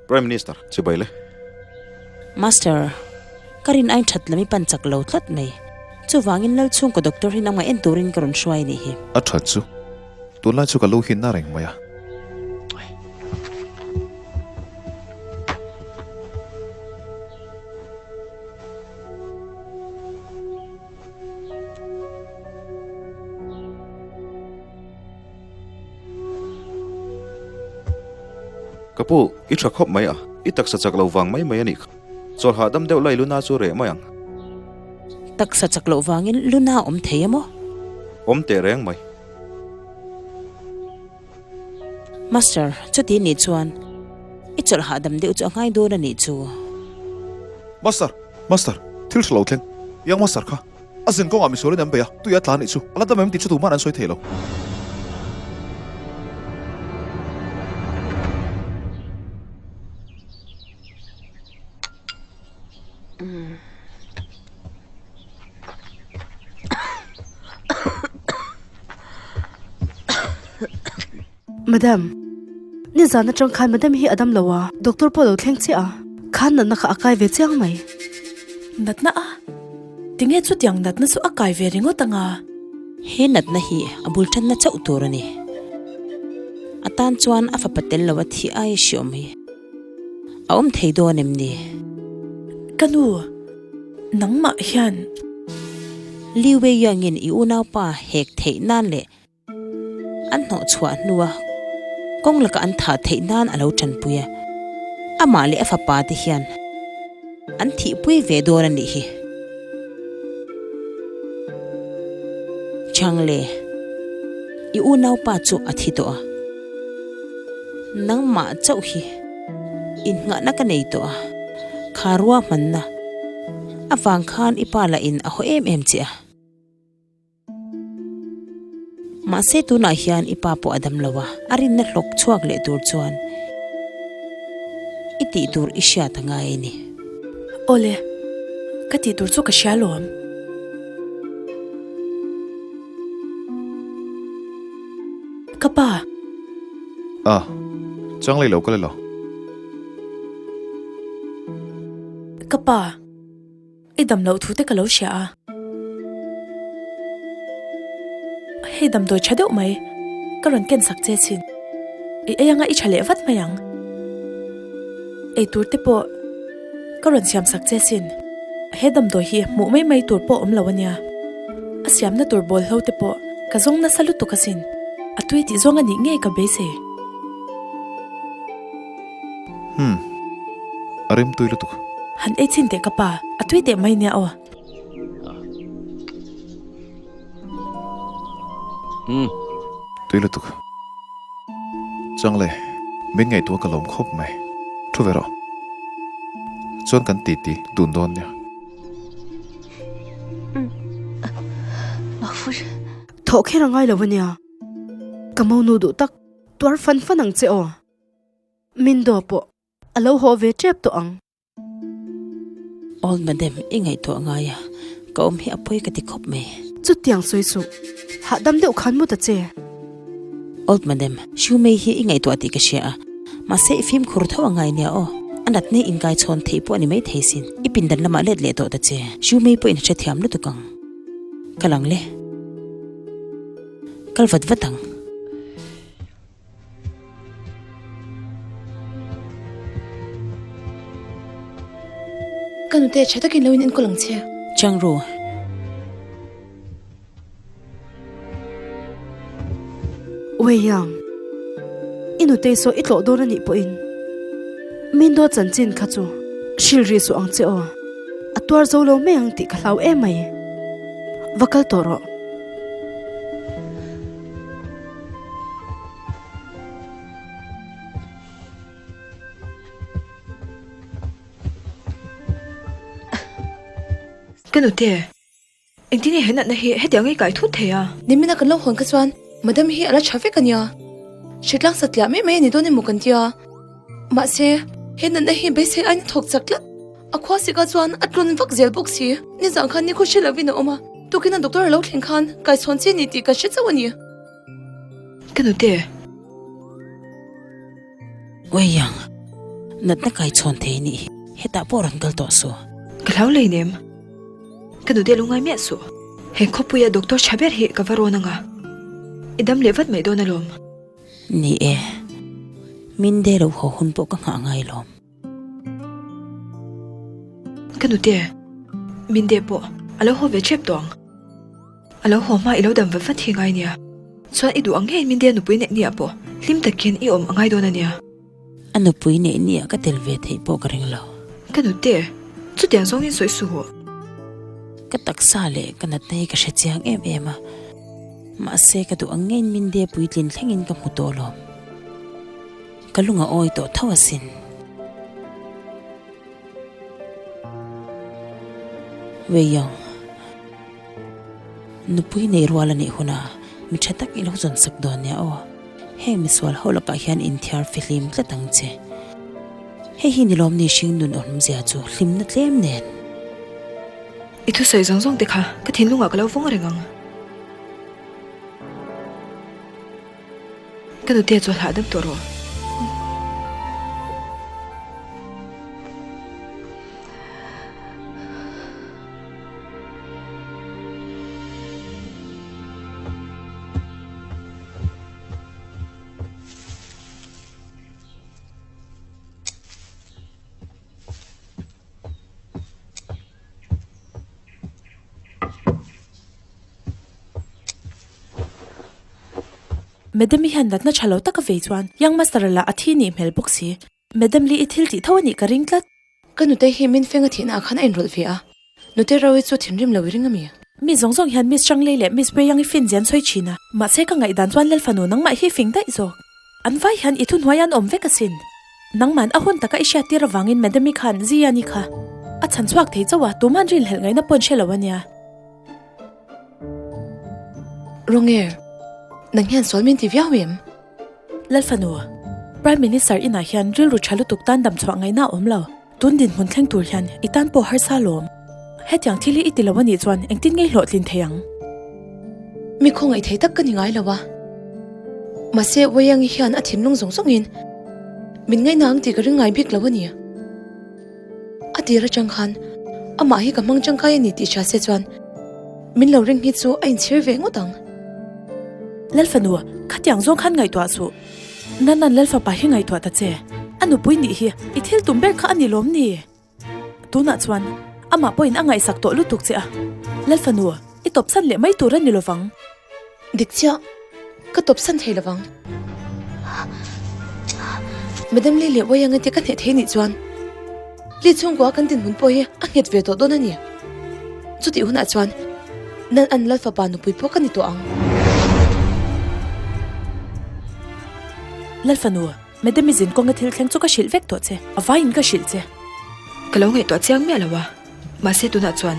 Prime Minister, chibai le. Master, ka rin ain that lam i pan chak lo tlat mai. Chuvangin lal chhungkaw doctor hi nangmah en turin ka rawn hruai anih hi. A that chu. Tunlai chu ka lu hi na reng mai a. Ka pu, i tha khawp mai a, i taksa chak lo vang mai mai a nih kha. Chawlh hahdam deuh lai Luna chu reh mai ang. Taksa chak loh vangin Luna awm thei a maw? Awm teh reng mai. Master, chuti nih chuan i chawlh hahdam deuh chu a ngai dawn a nih chu. Master, Master, thil hre lo thleng. Young Master kha a zin kawngah misualin an bei a, tui a tla nih chu a la dam em tih chu tuhman an sawi thei lo. Madam, nizan atang khan madam hi a dam lo a, doctor pawh lo thleng chiah a, khan natna kha a kai ve chiang mai. Natna a? Tinge chutiang natna chu a kai ve ringawt anga? He natna hi a bul tanna chauh tur a ni. A tan chuan a fapa tel lo a thih ai hriawm hi. A awm thei dawn em ni? Ka nu, nangmah hian. Liu Wei Yang-in i unaupa hek theih nan leh an hnawh chhuah hnua kawng laka an thah theih nan a lo tanpui a, amah leh a fapa te hian an thihpui ve dawn a nih hi. Changle, i unaupa chu a thi tawh a. Nangmah chauh hi innghahna ka nei tawh a, kha ruahmanna avang khan i pa lah in a haw em em che a. Mahse tunah hian i pa pawh a dam lo a, a rinna hlawk chhuak leh tur chuan i tih tur i hriat a ngai a ni. Awle, ka tih tur chu ka hria lawm. Ka pa. A, chang lei lo ka le lo. Ka pa, i dam loh thu te ka lo hria a. Hei damdawi tha deuh mai, ka rawn ken sak che chin. I ei anga i tha leh vat mai ang. Ei tur te pawh ka rawn siam sak che sin. He damdawi hi hmuh mai mai tur pawh awm lo a nia. A siamna tur bawlhlo te pawh ka zawng nasa lutuk asin. A tui tih zawng a nih ngei ka beisei. Hmm. A rem tui lutuk. Han ei chhin teh ka pa, a tui teh mai nia aw. Hmm. Tui lutuk. Chang le, min ngaihtuah ka lawm khawp mai. Thu ve rawh. Chuan kan titi dun dawn nia. Thawh kher a ngai lo ania. Ka monu duh tak tuar fan fan ang che aw. Min do pawh a lo haw ve tep tawh ang. Old madam i ngaihtuah ngai a, ka awm hi a pawi ka ti khawp mai. Chutiang sawi suh, hahdam deuh khan mu ta che. Old madam, Xiumei hi i ngaihtuah tih ka hria a, mahse i fimkhur tho a ngai nia aw. A natna hi inkaichhawn theih pawh a ni maithei sin. I pindan lamah let leh tawh ta che. Xiumei pawhin a hrethiam lutuk ang. Ka lang le. Kal vat vat ang. Ka nute tha takin lo in enkawl ang che. Chiang ru. Wei Yang, i nutei saw i tlawh dawn a nih pawhin min dawt chanchin kha chu hrilh rih suh ang che aw. A tuar zo lo mai ang tih ka hlau em mai. Va kal tawh rawh. Ka nute, engtin nge he natna hi hetiang i kai thut thei a? Nimina kan lo hawn kha chuan Madam hi a la tha vek a nia. Hritlang satliah mai mai a ni dawn emaw kan tia. Mahse, he natna hi beisei aiin a thawk chak tlat. A khua sikah chuan a tlun vak zel bawk si. Nizan khan nikhaw hre lovin a awm a, tukin a doctor a lo thleng khan kaichhawn chi a ni tih kan hre chauh a ni. Ka nute. Wei Yang, Natna kai chhawn thei nih hi. Hetah pawh rawn kal tawh suh. Ka hlau leinem. Ka nute lungai miah suh. He khawpuia doctor tha ber hi ka va rawn anga. I dam leh vat mai dawn alawm. Ni e. Min de lo haw hun pawh ka nghah ngai lawm. Ka nute, min de pawh a lo haw ve tep tawh ang. A lo haw hma i lo dam vat vat hi ngai nia. Chuan i duh ang ngeiin min de nupui neih nia pawh hlim takin i awm a ngai dawn a nia. A nupui neih nia ka tel ve theih pawh ka ring lo. Ka nute, chutiang zawngin sawi suh. Ka taksa leh ka natna hi ka hre chiang em em a, mahse ka duh ang ngeiin min de puitlin thlengin ka hmu tawh lawm. Ka lung a awi tawh tho asin. Weiyang, nupui nei rual a nih hunah mi tha tak i lo zawn sak dawn nia aw. Heng misual ho lakah hian inthiar fihlim tlat ang che. Hei hi nilawm ni hring nun awmzia chu hlimna tlem nen. I thusawi zawng zawng te kha ka thinlungah ka lo vawng reng ang. Ka nute chu a hlah dam tawh rawh. Madam i hian natna tha lo taka vei chuan Young Master-a lah a thi nih hmel bawk si. Madam Lee i thil tih tho a nih ka ring tlat. Ka nute hi min feng a thihna ah khan a inrawlh ve a, nute Rau-i chu thinrim lo i ring a mi? Mi zawng zawng hian Miss Changlei leh Miss Wei Yang i fin zian sawi thin a, mahse ka ngaihdan chuan Lalfanu nangmah hi fing daih zawk. An vai hian i thuhnuai an awm vek asin. Nangman a hun taka i hriattir avangin Madam-i khan Ziani kha a chhan chhuak thei chauh a, tuman rinhlelh ngaihna pawn hre lo a nia. Rawnger, nang hian sual min ti viau em? Lalfanu, Prime Minister inah hian rilru tha lutuk tan dam chhuah ngaihna a awm lo. Tun dinhmun thleng tur hian i tan pawh harsa lawm. Hetiang thil hi i ti lo a nih chuan engtin nge i hlawhtlin thei ang? Mi khawngaih thei tak ka ni ngai lo a. Mahse, Weiyangi hian a thinlung zawng zawngin min ngaihna ang tih ka ring ngai bik lo a ni. A tir atang khan amah hi ka hmang tangkai a ni tih hria se chuan min lo ring hi chu a inchhir ve ngawt ang. Lalfanu, khatiang zawng khan ngaihtuah suh. Nanan Lalfapa hi ngaihtuah ta che. A nupui nih hi i thil tum ber kha a ni lawm ni? Tunah chuan amah pawhin a ngaihsak tawh lutuk che a. Lalfanu, i tawpsan leh mai tur a ni lovang. Dik chiah, ka tawpsan thei lovang. Madam Lee leh Wayang-a te ka hneh thei nih chuan Lee chhungkua kan dinhmun pawh hi a nghet ve tawh dawn a ni. Chutih hunah chuan Nan an lal fapa nupui pawh ka ni tawh ang. Lal fanu, Madam i zin kawnga thil thleng chu ka hrilh vek tawh che, a vaiin ka hrilh che. Ka lo ngaihtuah chiang miah lo a, mahse tunah chuan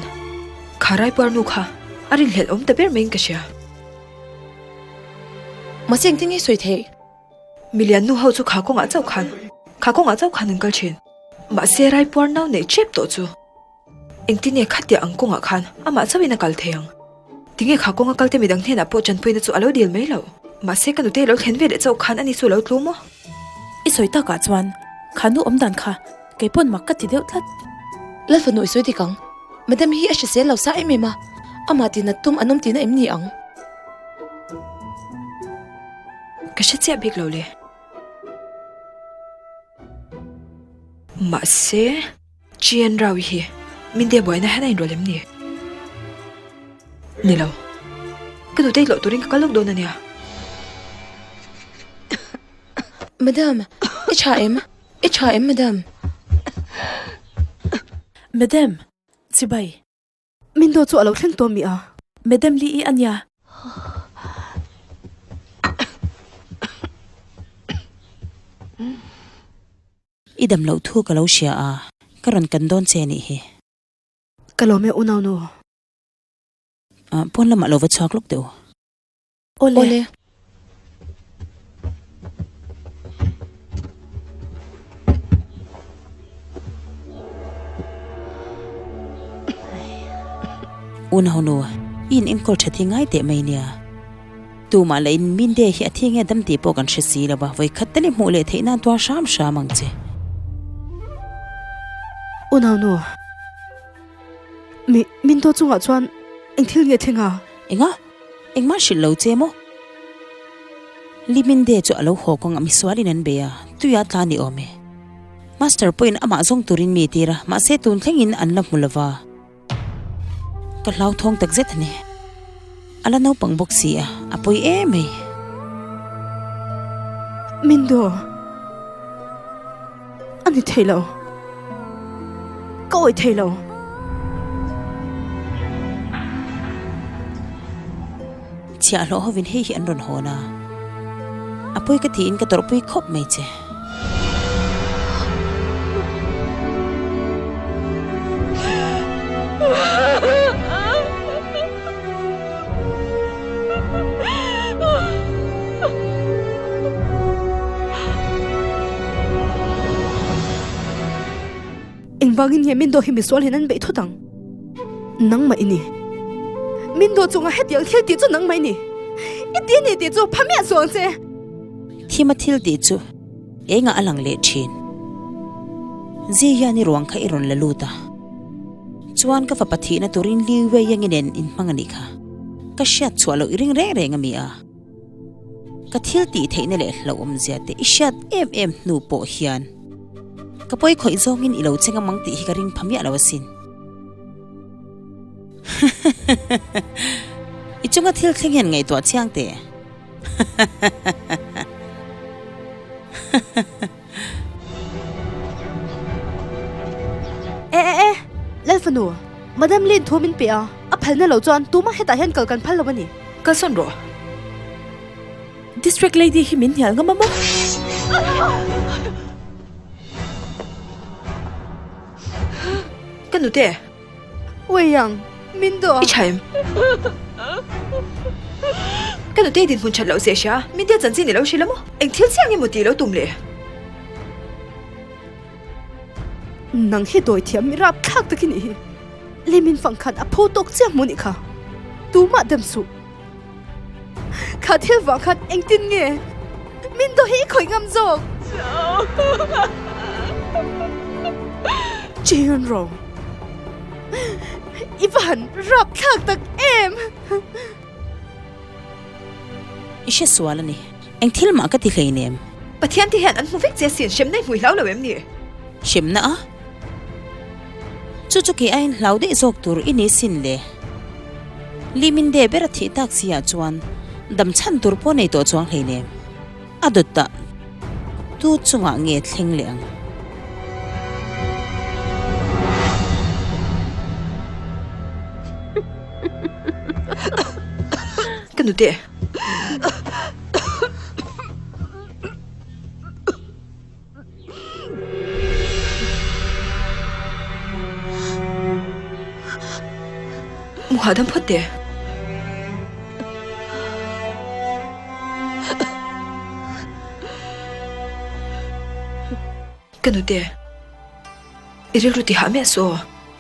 kha Raipuar nu kha a rinhlelh awm ta ber maiin ka hria. Mahse engtin nge sawi theih? Milian nu ho chu kha kawngah chauh khan, kha kawngah chauh khan an kal thin. Mahse Raipuar nau neih tep tawh chu. Engtin nge khatia ang kawngah khan amah chauhin a kal thei ang? Tinge kha kawnga kalte midang hnenah pawh tanpuina chu a lo dil mai loh? Mahse ka nute lo thlen ve leh chauh khan ani chu a lo tlu maw? I sawi takah chuan kha nu awm dan kha kei pawn mak ka ti deuh tlat. Lalfanu i sawi dik ang. Madam hi a hrisel lo sa em em a, amah tinat tum an awm tihna em ni ang? Ka hre chiah bik lo le. Mahse. Chian Rao hi min de buaina hian a inrawlh em ni? Ni lo. Ka nutei tlawh turin ka kal lawk dawn a nia. Madam, i tha em? I tha em, madam? Madam, chibai. Min daw chu a lo thleng tawh mi a? Madam Li i a nia. I dam loh thu ka lo hria a, ka rawn kan dawn che nih hi. Ka lawm e unau nu. Ah, pawn lamah lo va chhuak lawk teh u. Awle. Awle. Unau nu, i in enkawl tha thi ngai teh mai nia. Tumah lah in min de hi a thi nge dam tih pawh kan hre si lo va, vawikhat tal i hmuh leh theih nan tuar hram hram ang che. Unaunu, mi min daw chungah chuan eng thil nge thleng a? Enga? Engmah hrilh lo che maw? Liminde chu a lo haw kawngah misualin an bei a, tuia tla ni awm e. Master pawhin amah zawng turin mi tir a, mahse tun thlengin an la hmu lova. Ka hlauthawng tak zet a ni. A la naupang bawk si a, a pawi em mai. Mindo, a ni thei lo. Ka awih thei lo. Chhiahhlawh hovin hei hi an rawn hawn a, a pawi ka tiin ka tawrhpui khawp mai che. Engvangin nge min daw hi misual hian an beih thut ang? Nangmah i ni. Min daw chunga hetiang thil tih chu nangmah i ni. I ti a ni tih chu pha miah suh ang che. Thima thil tih chu engah a lang leh thin. Zi hian i ruang kha i rawn la lut a. Chuan ka fapa thihna turin Liu Wei Yang-i nen inhmang a nih kha. Ka hriat chhuah loh i ring reng reng a mi a. Ka thil tih theihna leh hlauhawmzia te i hriat em em hnu pawh hian ka pawi khawih zawngin i lo che ngam ang tih hi ka ring pha miah lo asin. I chunga thil thleng hian ngaihtuah chiang teh. E e e, Lalfanu, Madam Lin thu min pe a, a phalna lo chuan tumah hetah hian kal kan phal lo a ni. Kalsawn rawh. District Lady hi min hnial ngam a maw? Ka nute. Wei ang, min duh a. I tha em? Ka nute dinhmun that loh zeh hria, min tia chanchin i lo hrilh a maw? Eng thil chiang emaw tih i lo tum le? Nang hi dawi thiam mi rap thlak tak i nih hi. Lei min fang khan a phu tawk chiah hmu nih kha. Tumah dem suh. Kha thil vang khan engtin nge min daw hi i khawih ngam zawk? Chiun rawng, i va han rap thlak tak em! I hre sual a ni. Eng thil mah ka ti hleinem. Pathian te hian an hmu vek che asin, hremna i hmui hlau lo em ni? Hremna a? Chu chu kei aiin hlau daih zawk tur i ni sin le. Limin de ber a thih tak si ah chuan dam chhan tur pawh nei tawh chuang hleinem. A dawt ah tu chungah nge thleng leh ang? Ka nute. Mu hahdam phawt teh. Ka nute, i rilru ti hah miah suh aw.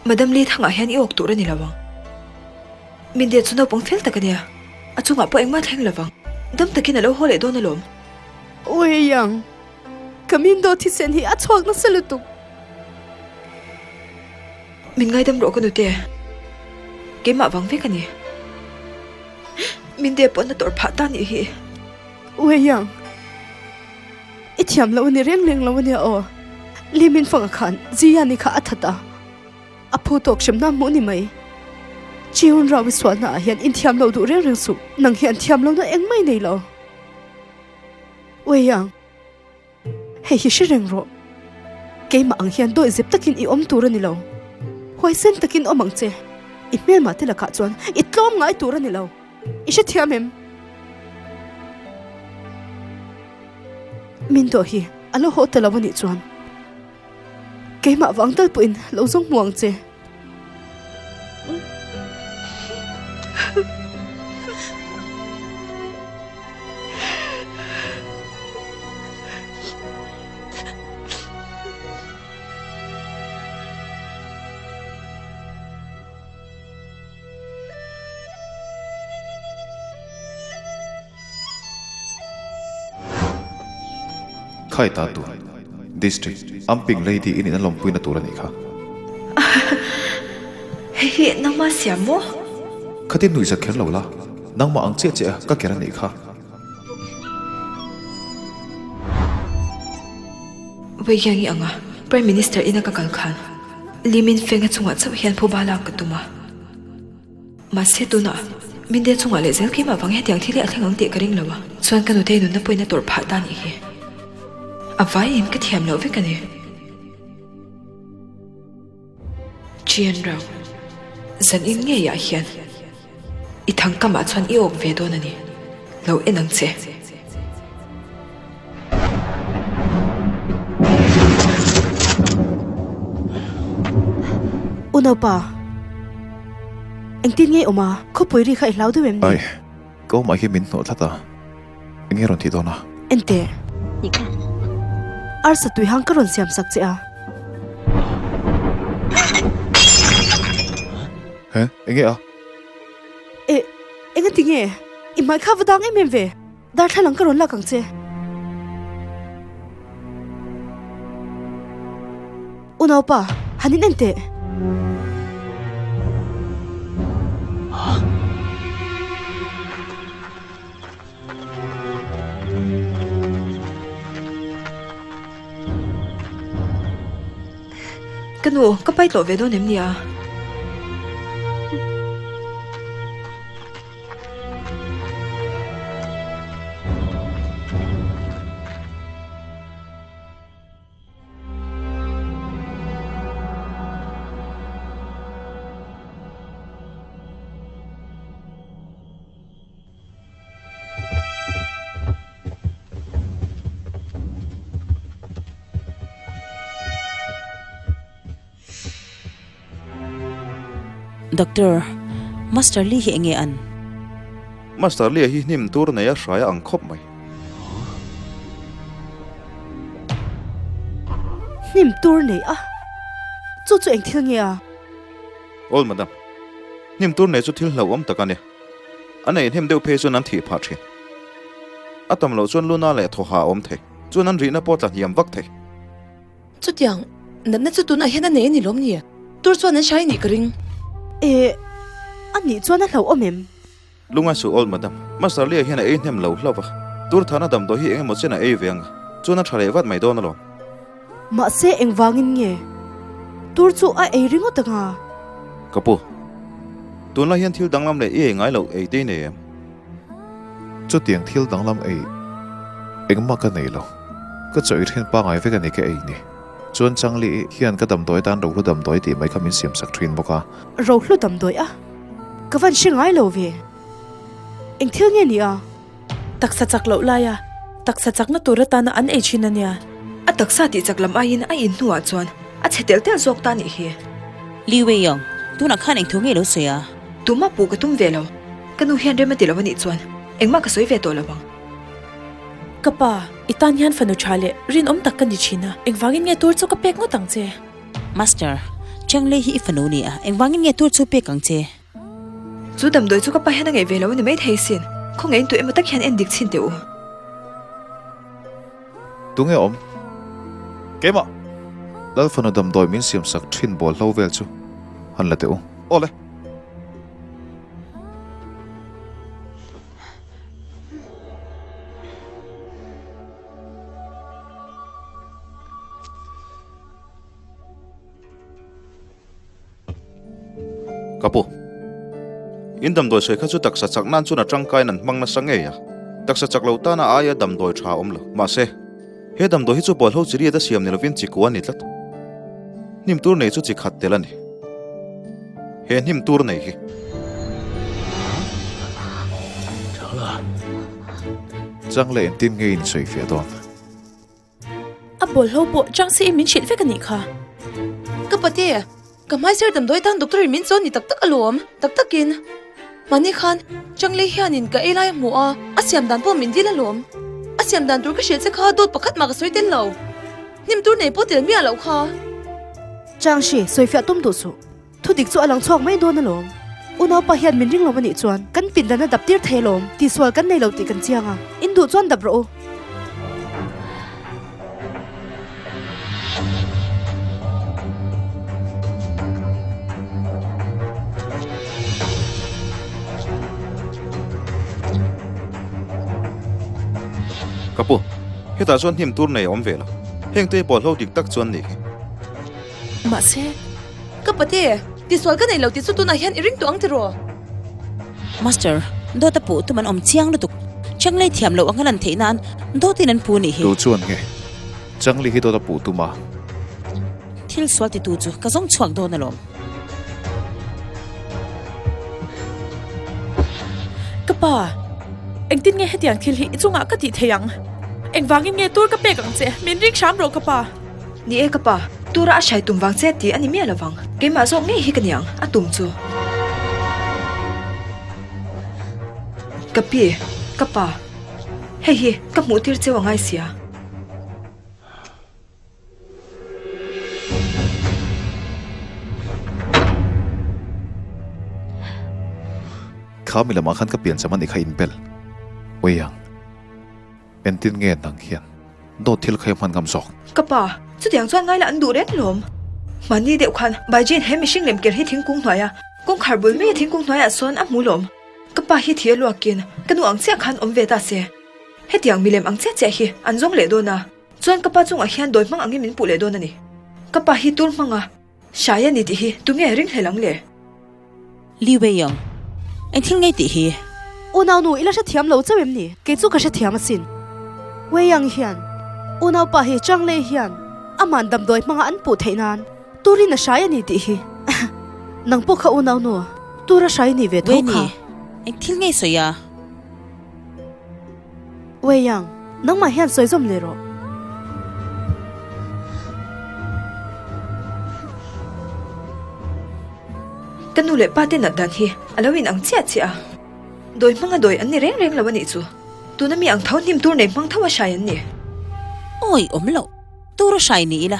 Madam Lee thangah hian i awk tur a ni lo ang. Min deh chu naupang fel tak a nia. A chungah pawh engmah thleng lo vang. Dam takin a lo haw leh dawn alawm. Ui ang. Ka min daw thisen hi a chhuak nasa lutuk. Min ngaidam rawh ka nute. Keimah vang vek a ni. Min deh pawh na tawrh phah ta nih hi. Ui ang. I thiam lo a ni reng reng lo a nia aw. Li min fanga khan Ziyani kha a that a. A phu tawk hremna hmuh ni mai. Chiun Rao i sualna ah hian inthiam lo duh reng reng suh. Nang hian thiam lohna engmah i nei lo. Ui ang, hei hi hre reng rawh. Keimah ang hian dawi zep takin i awm tur a ni lo. Huaisen takin awm ang che. I hmelmah te lakah chuan i tlawm ngai tur a ni lo. I hrethiam em? Min dawh hi a lo haw ta lo a nih chuan. Keimah vang tal pawhin lo zawng hmu ang che. Khai ta tur District Amping Lady i nihna lawmpuina tur a nih kha. Hei hi nangmah siam maw? Khatin nuihzat kher lo la, nangmah ang chiah chiah a ka ker a nih kha. Weiang i ang a, Prime Minister ina ka kal khan Lee Min Feng-a chungah chauh hian phuba lak ka tum a. Mahse tunah Minde chungah leh zel keimah vang hetiang thil hi a thleng ang tih ka ring lo a, chuan ka nutei nunna pawhin a tawrh phah ta nih hi. A vaiin ka thiam loh vek a ni. Chian rau, zan in ngeiah hian i thangkamah chuan i awk ve dawn a ni, lo en ang che. Unaupa, engtin nge i awm a? Khawpui ri kha i hlau deuh em ni? Ai, ka awmah hian min hnawh tlat a, eng nge rawn tih dawn a? Enteh, arsa tuihang ka rawn siam sak che a. He, eng nge a? Eh, engati nge? I hmai kha va dang em em ve. Darthlalang ka rawn lak ang che. Unaupa, han in en teh. Ka nu, ka pai tlawh ve dawn em nia? Doctor, Master Lee hi enge an? Master Lee hi hnim tur nei a hrai a ang khawp mai. Hnim tur nei a? Chu chu eng thil nge a? Old madam, hnim tur nei chu thil hlauhawm tak a nia. A nei hnem deuh phei chuan an thih phah thin. A tam loh chuan luna leh thawha a awm thei. Chuan an rihna pawh tla hniam vak thei. Chutiang, natna chu tunah hian a nei a ni lawm ni? Tur chuan an hrai nih ka ring. E, a nih chuan a hlauhawm em? Lunga su old madam, Master Lia hian a ei hnem lo hlauh va, tur thana damdawi hi eng emaw chen a ei ve ang a, chuan a tha leh vat mai dawn alawm. Mahse engvangin nge tur chu a ei ringawt anga? Ka pu, tunlai hian thil danglam leh i ei ngai loh ei te i nei em? Chutiang thil danglam ei engmah ka nei lo. Ka chaw i ṭhian pangai vek a ni ka ei ni. Chuan Changli hian ka damdawi atan rohlu damdawi tih mai kha min siam sak ṭhin bawk a. Rohlu damdawi a? Ka van hre ngai lo ve. Eng thil nge ni a? Taksa chak loh laia taksa chakna tur atana an ei ṭhin a nia. A taksa tih chak lam aiin a in hnuah chuan a chhe telh telh zawk ta nih hi. Li Weiyong, tunah khan eng thu nge lo sawi a? Tumah puh ka tum ve lo. Ka nu hian rem a ti lo a nih chuan engmah ka sawi ve tawh lo ang. Ka pa, i tan hian fanu tha leh rinawm tak ka ni thin a, engvangin nge tur chu ka pek ngawt ang che? Master, Changlei hi i fanu ni a, engvangin nge tur chu pek ang che? Chu damdawi chu ka pa hian a ngaih ve lo a ni maithei sin, khawngaih in tu emaw tak hian en dik chhin teh u. Tunge awm? Keimah! Lalfanu damdawi min siam sak thin bawl hlo vel chu han la teh u. Awle! Ka pu, in damdawi sawi kha chu taksa chak nan chuan a tangkaiin an hmang nasa ngei a, taksa chak lo tana aia damdawi tha a awm lo. Mahse, he damdawi hi chu bawlhlo chi riat a siam ni lovin chi kua a ni tlat. Hnim tur nei chu chi khat tel a ni. He hnim tur nei hi. Chang leh engtin nge in sawi fiah dawn? A bawlhlo pawh chang si in min hrilh vek a nih kha. Ka pate, ka hmaisir damdawi tan doctor in min chawn ni tak tak alawm, tak takin. Mahni khan Changlei hianin ka ei lai a hmu a, a siam dan pawh min dil alawm. A siam dan tur ka hrilh che kha dawt pakhat mah ka sawi tel lo. Hnim tur nei pawh tel miah loh kha. Changshi, sawifiah tum duh suh. Thu dik chu a lang chhuak mai dawn alawm. Unaupa hian min ring lo a nih chuan kan pindan a dap tir thei alawm. Tihsual kan nei lo tih kan chiang a, in duh chuan dap rawh u. Ka pu, hetah chuan hnim tur nei a awm ve lo. Heng te hi bawlhlo dik tak chuan nih hi. Mahse. Ka pate, tisual ka nei lo tih chu tunah hian i ring tawh ang tiraw? Master, dawt a puh tum an awm chiang lutuk. Changlei thiam loh anga lan theih nan dawtin an pu nih hi. Tu chuan nge Changli hi dawt a puh tum a? Thil sual titu chu ka zawng chhuak dawn alawm. Ka pa, engtin nge hetiang thil hi i chungah ka tih thei ang? Engvangin nge tur ka pek ang che? Min ring hram rawh ka pa. Ni e ka pa, tura a hrai tum vang che tih a ni miah lovang. Keimah zawk ngei hi ka niang, a tum chu. Ka pi, ka pa, hei hi ka hmuh tir cheu a ngai sia. Kha mi lamah khan ka piancham a nih kha inbel. Uiang, entin nge nang hian dawt thil kha i hman ngam zawk? Ka pa, chutiang chuan ngaila an duh reng lawm. Mahni deuh khan Baijin he mihring lem ker hi thingkung hnuaia kawngkhar bul mai a thingkung hnuaiah sawn a hmu lawm. Ka pa hi thi a luakin ka nu ang chiah khan awm ve ta se. Hetiang milem ang chiah chiah hi an zawng leh dawn a. Chuan ka pa chungah hian dawi hmang angin min puh leh dawn a ni. Ka pa hi tur hmanga hrai a ni tih hi tunge ringhlel ang le? Li Weiyong, Eng thil ngei tih hi? Unau nu, i la hrethiam lo chauh em ni? Kei chu ka hrethiam asin. Weiyang hian unau pa hi Chang Lei hian aman damdawi hmanga an puh theih nan turin a hrai a ni tih hi. Nang pawh kha unau nu, tur a hrai ni ve tho kha. Weini, eng thil ngei sawi a? Weiyang, nangmah hian sawi zawm leh rawh. Ka nu leh pa te nat dan hi a lo in ang chiah chiah a, dawi hmanga dawi an ni reng reng lo a nih chu. Tuna mi ang tho hnim tur nei hmang tho a hrai an ni. Awi awm loh, tur a hrai ni ila,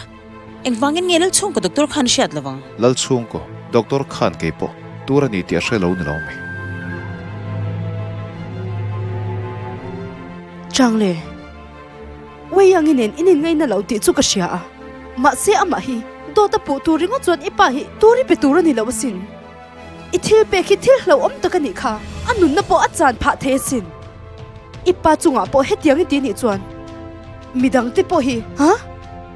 engvangin nge Lalchhungkaw doctor khan hriat lo ang? Lalchhungkaw doctor khan keipawh tur a ni tih a hre lo ni lo mi. Chang le, Weiang i nen in inngaina lo tih chu ka hria a, mahse amah hi dawt a puh tur ringawt chuan i pa hi tur i pe tur a ni lo asin. I thil pek hi thil hlauhawm tak a nih kha, a nunna pawh a chan phah thei asin. I pa chungah pawh hetiang i ti nih chuan midang te pawh hi, ha?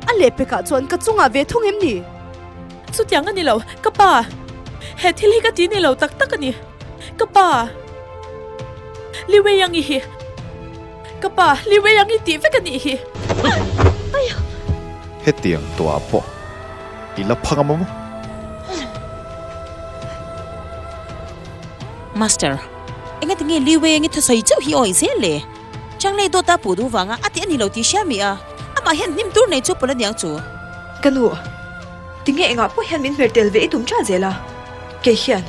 A lehpekah chuan ka chungah ve thung em ni? Chutiang a ni lo, ka pa. He thil hi ka ti ni lo tak tak a ni. Ka pa. Li Weiang-i hi. Ka pa, Li Weiang-i tih vek a nih hi. Hetiang tuah pawh i la phang a maw? Master, engati nge Li Weiang-i thusawi chauh hi awih zel le? Chang lei dawta puh duh vanga a ti a ni lo tih hria mi a, amah hian hnim tur nei chu pawlh a niang chu. Ka nu, tinge engah pawh hian min hmer tel ve i tum tha zel a, kei hian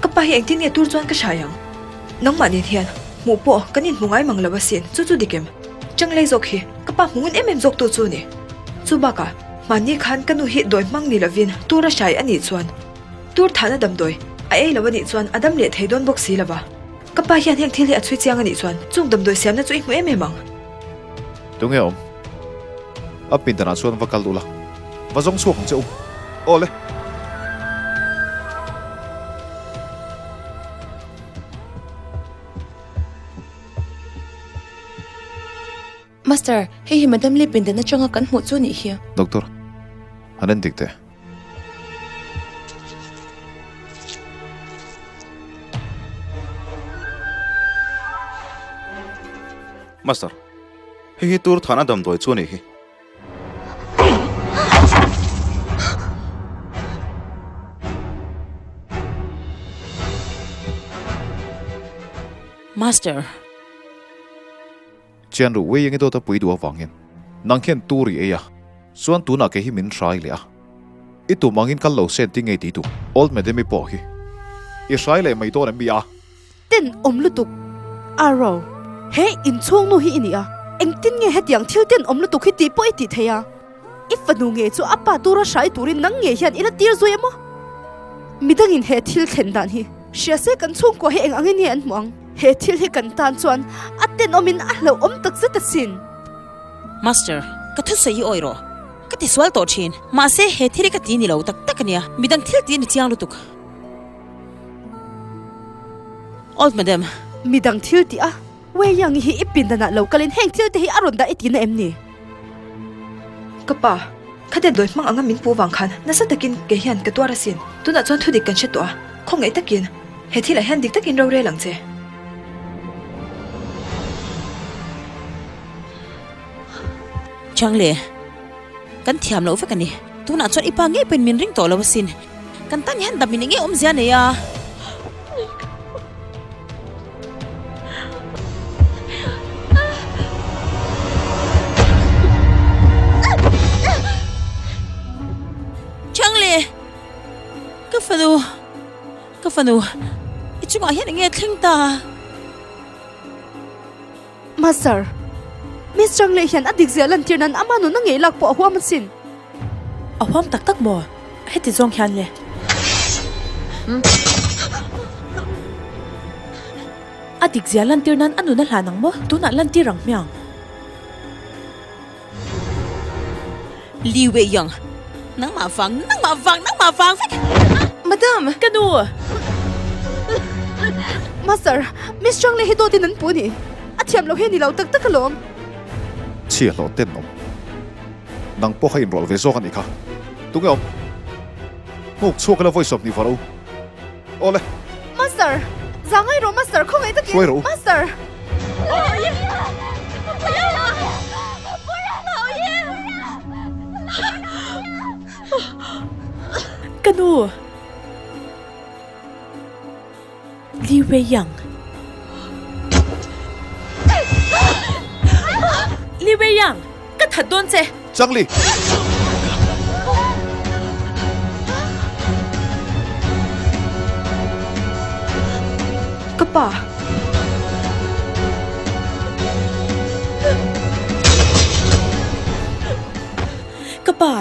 ka pa hi engtin nge tur chuan ka hrai ang? Nangmah nen hian hmuh pawh kan inhmu ngai mang lo asin, chu chu dik em? Chang lei zawk hi ka pa hmu ngun em em zawk tu chu ni. Chu bakah mahni khan ka nu hi dawi hmang ni lovin tur a hrai a nih chuan tur thahna damdawi a ei lo a nih chuan a dam leh thei dawn bawk si lo va. Ka pa hian heng thil hi a chhui chiang a nih chuan chung damdawi siamna chu i hmu em em ang. Tunge awm? A pindanah chuan va kal ula, va zawng chhuak ang che u. Aw le. Master, hei hi Madam Lee pindan atanga kan hmuh chu nih hi. Doctor, han en dik teh. Master, hei hi tur thana damdawi chu a nih hi. Master. Chian ruh wei eng i dawt a pui duh avangin nang khian tur i ei a, chuan tunah kei hi min hrai leh a. I tum angin kal lo sen ti ngei ti duh Old Madam-i pawh hi i hrai leh mai dawn em mi a? Ten awm lutuk Arrow, he inchhung nu hi i ni a, engtin nge hetiang thil ten awm lutuk hi tih pawh i tih thei a? I fanu nge chu a pa tura hrai turin nang nge hian i la tir zui emaw? Midangin he thil thlen dan hi hria se kan chhungkua hi eng angin nge an hmuh ang? He thil hi kan tan chuan a tenawmin a hlauhawm takzet asin. Master, ka thusawi hi awi rawh. Ka ti sual tawh thin. Mahse, he thil hi ka ti ni lo tak tak ania. Midang thil ti a ni chiang lutuk. Old Madam. Midang thil tih a. Wei Yang hi i pindanah lo kalin heng thil te hi a rawn dah i tihna em ni? Ka pa, khatia dawi hmang anga min pu vang khan nasa takin kei hian ka tuar asin. Tunah chuan thudik kan hre tawh a, khawngaih takin he thilah hian dik takin rorel ang che. Changle, kan thiam loh vek a ni. Tunah chuan i pa ngei pawhin min ring tawh lo asin. Kan tan hian dam in enge awmzia nei a? Changle, ka fanu, ka fanu, i chungah hian enge thleng ta? Master, Miss Changle hian a dik zia lantir nan ama nun a ngei lak pawh a huam asin. A huam tak tak maw? Heti zawng hian le. A dik zia lantir nan a nun a hlan ang maw? Tunah lantir ang hmiang. Li Wei Yang, nangmah vang, nangmah vang, nangmah vang vek! Madam! Ka nu! Master, Miss Chang leh hi dawtin an pu a ni. A thiam loh hi a ni lo tak tak alawm. Chhia hlawh ten awm. Nang pawh kha inrawlh ve zawk a nih kha. Tunge awm? Hmuk chhuak ila vawi 20 var u. Awle! Master! Zangai rawh Master, khawngaih takin! Hruai rawh u! Master! Ka nu! Li Wei Yang. Li Wei Yang! Ka that dawn che! Chang Li! Ka pa! Ka pa!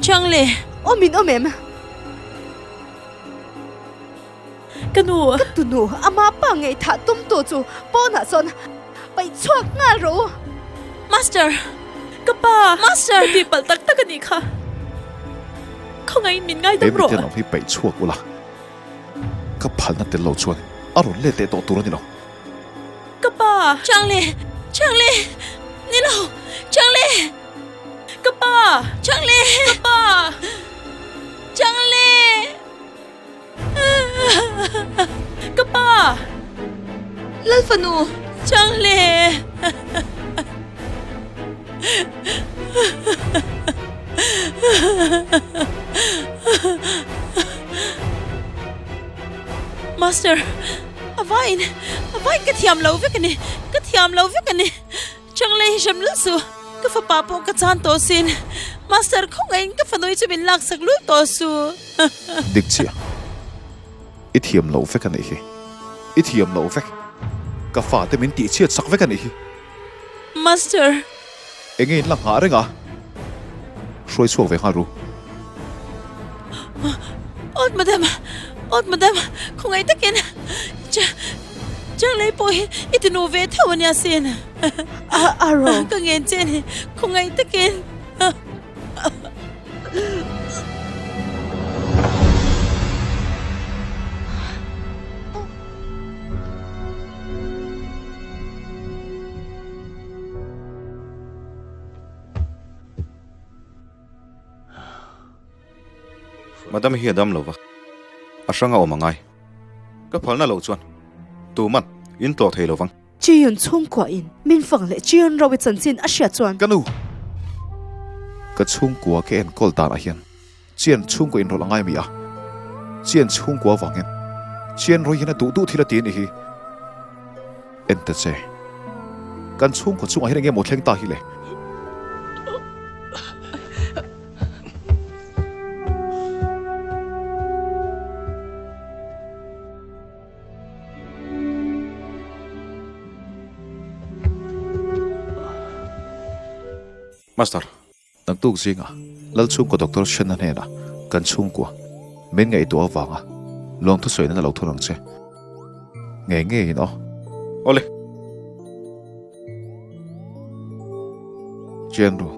Chang Li! Aw min awm em? Ka nu! Ka tunu ama pa ngaihthah tum tu chu pawnah sawn paih chhuak nghal rawh u. Master! Ka pa! Master! Ka tihpalh tak tak a nih kha. Khawngaihin min ngaidam rawh. He miten awm hi paih chhuak ula, ka phalna tel lo chuan a rawn let leh tawh tur a ni lo. Ka pa! Changli! Changli! Ni lo! Changli! Ka pa! Changli! Ka pa! Changli! Ka pa! Lal fanu! Changle! Master, a vaiin, a vaiin ka thiam lo vek a ni, ka thiam lo vek a ni. Changle hi hrem lul suh, ka fapa pawh ka chan tawh sin. Master, khawngaihin ka fanui chu min laksak lul tawh suh. Dik chiah. I thiam loh vek a nih hi. I thiam loh vek. Ka fate min tihchhiat sak vek a nih hi. Master. Enge in la nghah reng a? Hruai chhuak ve nghal ru. Awt madam, awt madam, khawngaih takin Changlei pawh hi i ti nu ve theuh a nia sin. Aro. Ka ngen che a ni, khawngaih takin. Madam hi a dam lo va, a hrang a awm a ngai. Ka phalna loh chuan tuman in tlawh thei lo vang. Chiyun chhungkua in min fang leh Chiyun Rowi chanchin a hriat chuan. Ka nu! Ka chhungkua ka enkawl danah hian Chian chhungkua inrawlh a ngai mi a, Chian chhungkua avangin Chian Rowi hian a duh duh thil a ti a nih hi. En ta che, kan chhungkua chungah hian eng nge maw thleng ta hi le? Master. Naktuk zinga Lalchhungkaw Doctor Shenna hnenah kan chhungkua min ngaihtuah avanga lawng thusawi nan a lo thun ang che. Ngei ngeiin aw. Awle. Chian ru.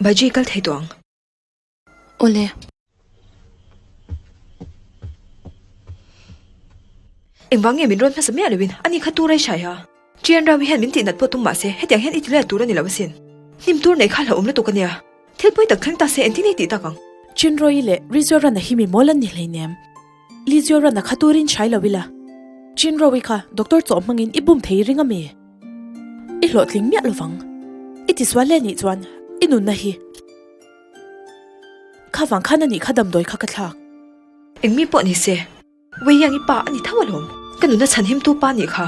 Baiji kal thei tawh ang. Awle. Engvang nge min rawn hmasa miah loin ani kha tur ai hrai a? Ṭian Rami hian min tihnat pawh tum mah se hetiang hian i ti let tur a ni lo asin. Hnim tur nei kha hlauhawm lutuk a nia. Thil pawi tak thleng ta se engtin ei tih tak ang? Chinroyi leh Rizorana hi mi mawl an ni hleinem. Lizorana kha turin hrai lo ila. Chinroyi kha doctor chawh hmangin i bum thei ring ami? I hlawhtling miah lovang. I tisual leh nih chuan i nunna hi kha vang khan a nih kha damdawi kha ka thlak. Engmi pawh ni se, Weiyang i pa a ni tho alawm. Ka nunna chhanhimtu pa nih kha.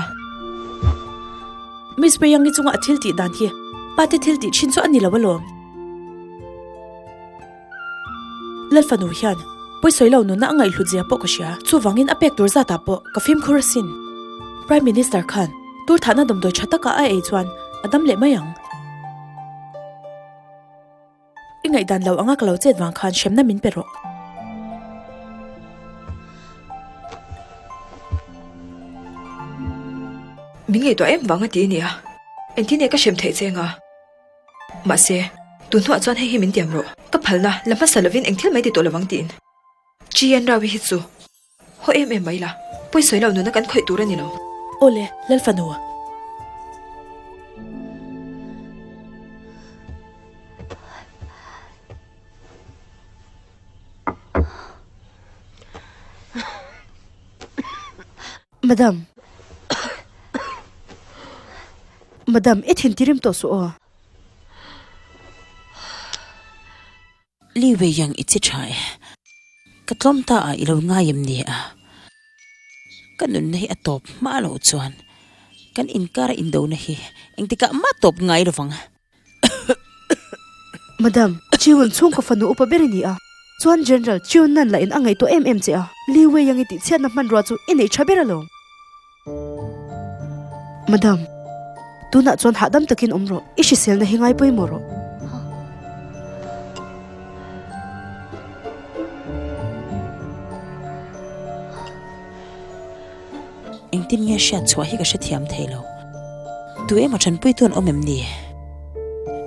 Miss Weiyang i chunga a thil tih dan hi pa te thil tih thin chu a ni lo alawm. Lalfanu hian pawisawi lo nunna a ngaihhlut zia pawh ka hria. Chuvangin a pek tur zatah pawh ka fimkhur asin. Prime Minister khan tur thahna damdawi tha taka a ei chuan a dam leh mai ang. I ngaihdan lo anga ka lo chet vang khan hremna min pe rawh. Min ngaihtuah em vang a ti ania. Engtin nge ka hrem theih che anga? Mahse, tun hnuah chuan hei hi min tiam rawh. Ka phalna la hmasa lovin eng thil mai ti tawh lovang tiin. Chian Rawi hi chu haw em em mai la, pawisawi lo nuna kan khawih tur a ni lo. Awle, Lalfanu. Madam. Madam, i thintirim tawh suh aw. Li Wei Yang i chi tha e. Ka tlawm ta a i lo ngai em ni a? Ka nunna hi a tawp hma loh chuan kan inkara indona hi engtikah mah tawp ngai lovang. Madam, Chiun chhungkaw fanu upa ber i ni a, chuan General Chiun nan lah in a ngaihtuah em em che a, Li Wei Yang i tihchhiatna hmanrua chu i nei tha ber alawm. Madam, tunah chuan hahdam takin awm rawh, i hriselna hi ngai pawimawh rawh. Engtin nge hriat chhuah hi ka hrethiam thei lo. Tu emaw ṭanpuitu an awm em ni?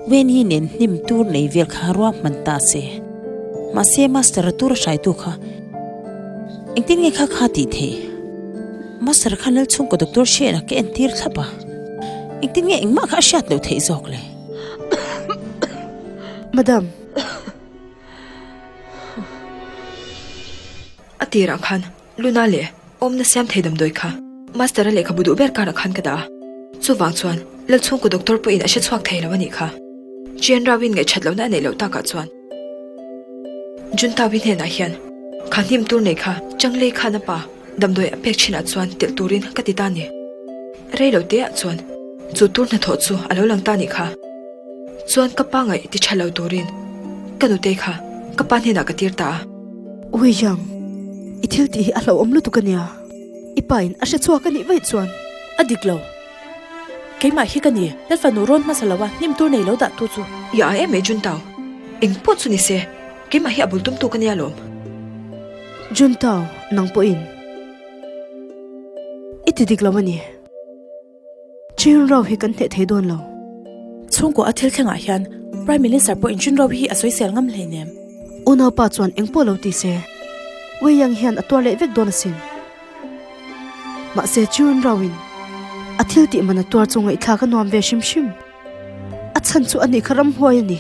Weni nen hnim tur nei vel kha ruahman ta se. Mahse Master-a tura hraitu kha engtin nge kha kha tih theih? Master-a khan Lalchhungkaw Doctor Shane-a ka entir thlap a, engtin nge engmah kha a hriat loh theih zawk le? Madam. A tirah khan Luna leh awmna siam thei damdawi kha Master-a lehkhabu duh ber karah khan ka dah a, chuvang chuan Lalchhungkaw doctor pawhin a hre chhuak thei lo a nih kha. Chian Rao-in ngaihṭhat lohna a neih loh takah chuan Junta-wi hnenah hian kha hnim tur nei kha Changlei khan a pa damdawi a pek ṭhinah chuan telh turin ka ti ta a ni. Rei lo teah chuan chu tur hnathawh chu a lo lang ta a nih kha. Chuan ka pa ngaih ti ṭha lo turin ka nutei kha ka pa hnenah ka tir ta a. Ui Yang, i thil tih hi a hlauhawm lutuk a nia. I pa in a hre chhuak a nih vaih chuan. A dik lo. Keimah hi ka ni, Lal fanu rawn hmasa lo a, hnim tur nei lo dah tu chu. Ia a em e Juntao, eng pawh chu ni se, keimah hi a bul tum tu ka nia lawm. Juntao, nang pawhin i ti dik lo a ni. Chin Rao hi kan hneh thei dawn lo. Chhungkaw a thil thlengah hian Prime Minister pawhin Chin Rao hi a sawisel ngam hleinem. Unaupa chuan eng pawh lo ti se, Wei Yang hian a tuar leh vek dawn asin. Mahse Chin Rao in a thil tih man a tuar chu ngaihthlak a nuam ve hrim hrim. A chhan chu a nih kha ramhuai a ni.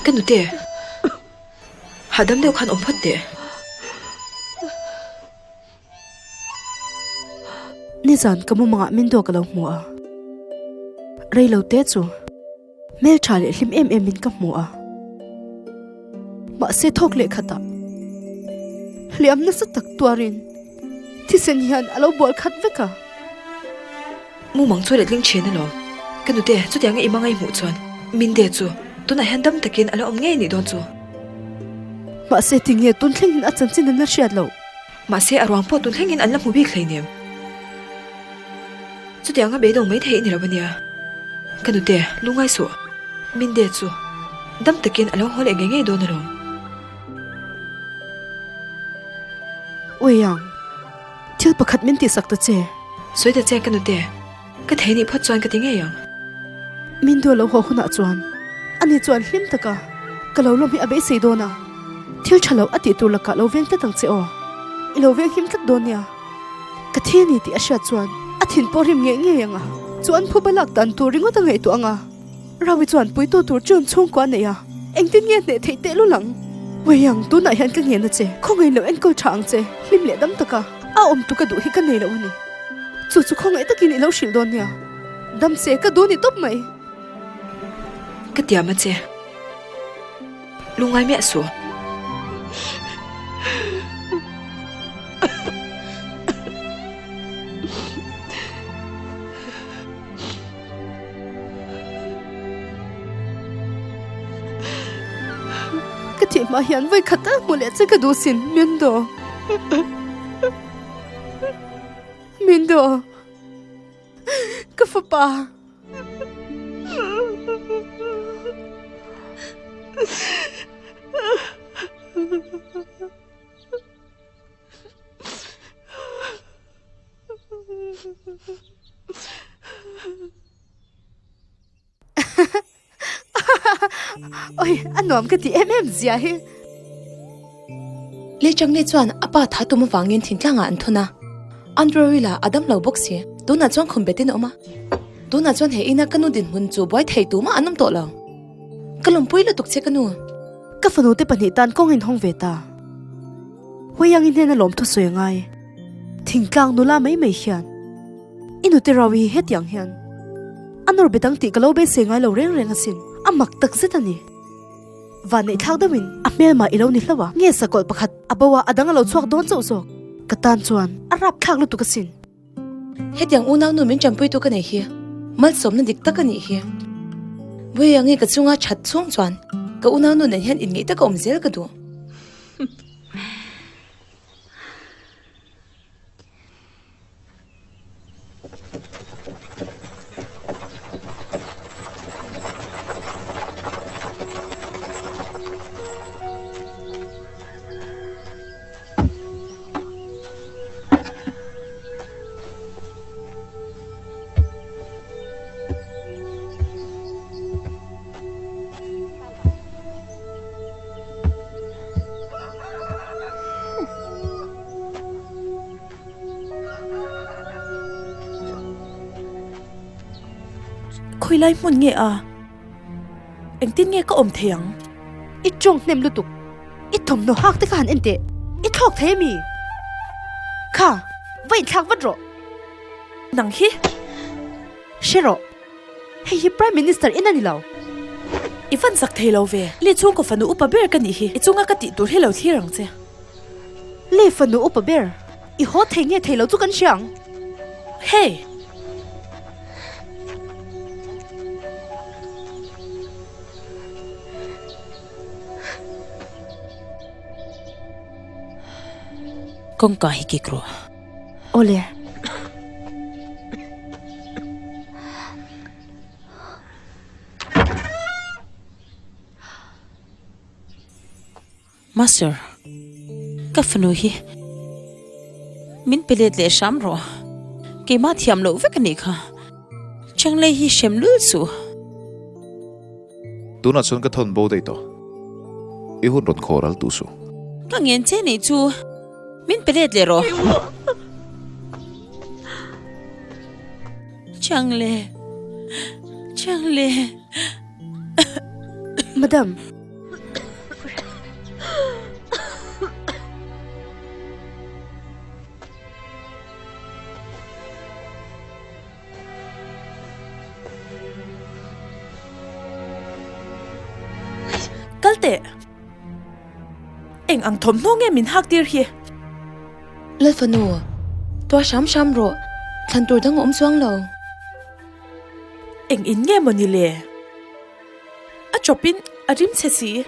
Ka nute, hahdam deuh khan awm phawt teh. Nizan ka mumangah min dawk a lo hmu a, reilo te chu hmeltha leh hlim em em in ka hmu a. Mahse thawk leh khatah hliam nasa tak tuarin thisen hian a lo bual khat vek a. Mumang chu letling thin alawm. Ka nute, chutianga i hmangaih hmuh chuan Minde chu tunah hian dam takin a la awm ngei nih dawn chu. Mahse tinge tun thlengin a chanchin an la hriat loh. Mahse a ruang pawh tun thlengin an la hmu bik hleinem. Chutianga beidawng mai thei i ni lo ania. Ka nute, lungngai suh. Minde chu dam takin a lo haw leh ngei ngei dawn alawm. Weiang, thil pakhat min tihsak ta che. Sawi ta che ka nute, ka thei nih phawt chuan ka ti ngei ang. Min duah lo haw hunah chuan ani chuan hlim taka ka lo lawm hi a beisei dawn a, thil tha lo a tih tur lakah lo veng tlat ang che aw, i lo veng hlim tlat dawn nia. Ka thi a ni tih a hriat chuan a thin pawh rim ngei ngei ang a, chuan phuba lak dan tur ringawt a ngaihtuah ang a. Rawi chuan puitu tur chun chhungkua a nei a, engtin nge hneh theih teh lul ang? Weiang, tunah hian ka ngen a che, khawngaih lo enkawl tha ang che, hlim leh dam taka a awm tu ka duh hi ka nei lo a ni. Chu chu khawngaih takin i lo hrilh dawn nia, dam che ka duh ni tawp mai. Ka tiam a che. Lungngai miah suh. Ka thih hma hian vawi khat tal hmu leh che ka duh sin, Mindo. Mindo. Ka fapa. Oi, a nuam ka ti em em zia hi. Le Changli chuan a pa tha tum avangin thingtlangah an thun a. Andrewila a dam lo bawk si. Tunah chuan khum betin a awm a. Tunah chuan he ina ka nu dinhmun chu buai thei tumah an awm tawh lo. Ka lawmpui lutuk che ka nu. Ka fanute pahnih tan kawng in hawng ve ta. Huiang i hnena lawm thusawi a ngai. Thingtlang nula mai mai hian i nute rau hi hetiang hian a nawr bet ang tih ka lo beisei ngai lo reng reng asin. A mak tak zet a ni. Vanneih thlak deuhin a hmelmah i lo ni hlauh a, nge sakawlh pakhat a bo a, a dang a lo chhuak dawn chauh zawk. Ka tan chuan a rap thlak lutuk asin. Hetiang unau nu min tanpuitu ka nei hi malsawmna dik tak a nih hi. Vawiang i ka chunga that chhung chuan ka unau nu nen hian inngeih taka awm zel ka duh. Khawilai hmun nge a? Engtin nge ka awm thei ang? I tawng hnem lutuk. I thawmhnaw hak te kha han en teh. I thlawk thei ami? Kha, va inthlak vat rawh. Nang hi? Hre rawh. Hei hi Prime Minister in a ni lo. I van zak thei lo ve. Li chhungkaw fanu upa ber ka nih hi. I chunga ka tih tur hi lo thlir ang che. Li fanu upa ber, i haw thei nge thei lo chu kan hria ang. Hey! Kawngka hi kik rawh. Awle. Master, ka fanu hi min pe let leh hram rawh. Keimah thiam loh vek a nih kha. Changlei hi hrem lul suh. Tunah chuan ka thawn bo daih tawh. I hun rawn khaw ral duh suh. Ka ngen che nih chu min pe let leh rawh. Changle, Changle. Madam. Kal teh. Eng ang thawmhnaw nge min hak tir hi? Lalfanu, tuah hram hram rawh, thlan tur dang a awm chuang lo. Eng in nge maw ni le? A chawpin a rim chhe si.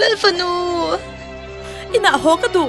Lalfanu! Inah haw ka duh.